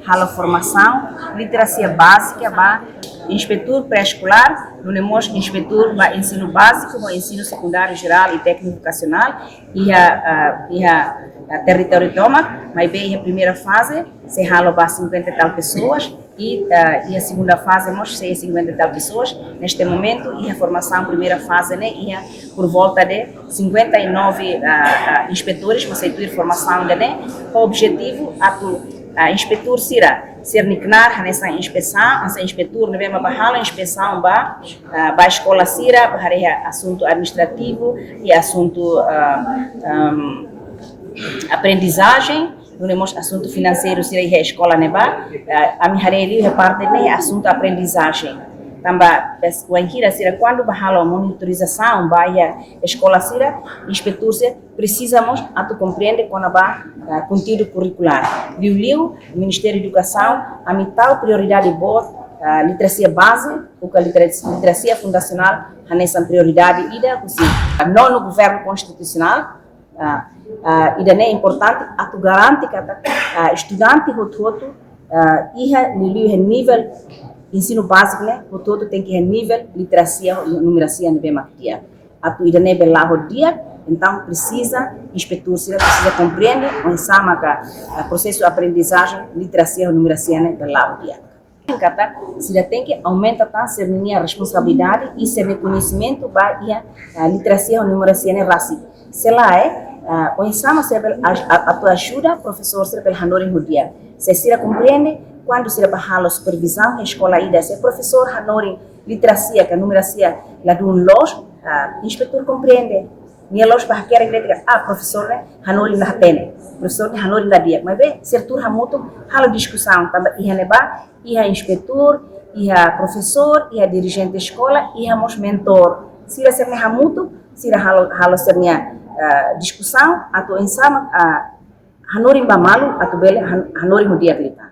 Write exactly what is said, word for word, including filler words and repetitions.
halo formasaun literasia bázika ba inspetór pré-eskolár, nune'e mós inspetór ba ensinu báziku, ba ensinu sekundáriu jerál i tékniku vokasionál, iha, ah, iha, ah, territóriu tomak, maibé iha primeira faze sei halo ba cinquenta e tal pessoas, i, ah, iha segunda faze mós sei cinquenta e tal pessoas. Neste momento, iha formasaun primeira faze ne'e iha por volta de cinquenta e nove, ah, ah, inspetór, mós sei tuir formasaun ida-ne'e, ho objetivu atu, ah, inspetór sira, sira-nia knaar hanesan inspesaun, hanesan inspetór ne'ebé mak bá halo inspesaun ba, ah, ba eskola sira, bá haree asuntu administrativu i asuntu, ah, am, aprendizajen, nune'e mós asuntu finanseiru sira iha eskola ne'ebá, ah, ami haree liu iha parte ne'e asuntu aprendizajen. Tanba bes wainhira sira kuandu bá halo monitorizasaun ba iha eskola sira, inspetór sira presiza mós atu komprende kona-ba, ah, konteúdu kurrikulár. Liuliu Ministériu Edukasaun, ami tau prioridade boot, ah, literasia baze, ou ka litera-, literasia fundasionál, hanesan prioridade ida husi nono governu konstitusionál, ah, ah, ida-ne'e importante atu garante katak, ah, estudante hotu-hotu, ah, iha liuliu iha nivel ensinu báziku ne'e, hotu-hotu tenke iha nivel literasia, numerasia ne'ebé mak di'ak. Atu ida-ne'e bele la'o di'ak, entaun presiza, inspetór sira presiza komprende oinsá maka, ah, prosesu aprendizajen literasia ho numerasia ne'e bele la'o di'ak. Katak sira tenke aumenta tan sira-nia responsabilidade i sira-nia koñesimentu ba iha, ah, literasia ho numerasia ne'e rasik. Se lae, ah, oinsá mak sira bele aj-, a-, atu ajuda profesór sira bele hanorin ho di'ak. Se sira komprende, kuandu sira bá halo supervizaun iha eskola ida, se profesór hanorin literasia ka numerasia ladún loos, ah, inspetór komprende. Nia la'ós bá hakerek de'it katak, ah, profesór ne'e hanorin la hatene, profesór ne'e hanorin la di'ak. Maibé sira tuur hamutuk halo diskusaun, tanba iha ne'ebá iha inspetór, iha profesór, iha dirijente eskola, iha mós mentór. Sira sira-ne'e hamutuk, sira halo, halo sira-nia, ah, diskusaun atu oinsá mak, ah, hanorin ba malu atu bele han-, hanorin ho di'ak liután.